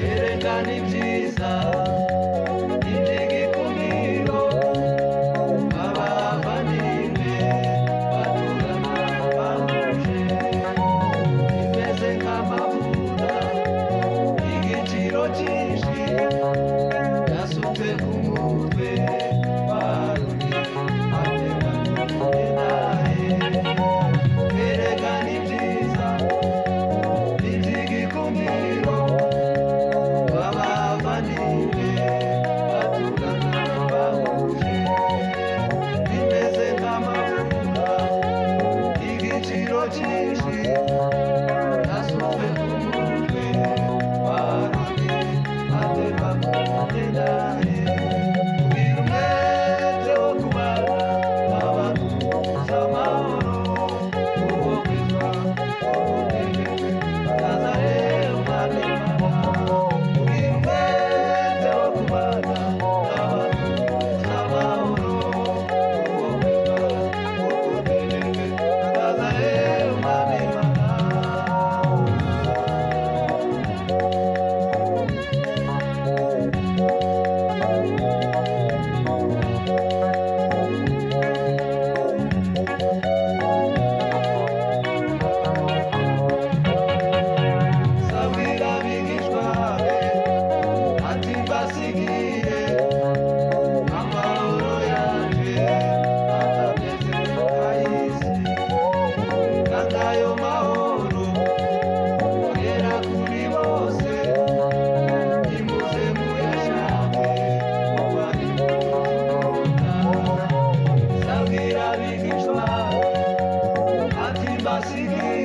Erekana ibyiza iby'igikundiro, abavandimwe baturana bahuje, bimeze nk'amavuta igiciro cyinshi yasutse ku mutwe wa Aroni ateganyije naye. Erekana ibyiza iby'igikundiro, abavandimwe baturana bahuje, bimeze nk'amavuta igiciro cyinshi yasutswe ku mutwe wa Aroni aterwa ku myenda ye. Kugira umwete wo kubana abantu amahoro, uwo kwitwa ubutegetswe akaza rero Umwami Imana. Kugira umwete wo kubana abantu amahoro, uwo kwitwa ubutegetswe akaza rero Umwami Imana. Sabwira abigishwa be ati: "Mbasigiye amahoro yanje atameze nk'ay'isi, kandi ayo mahoro agera kuri bose. Nimuze muyashake kuko ari muzunguka." Sabwira abigishwa be ati: "Mbasigiye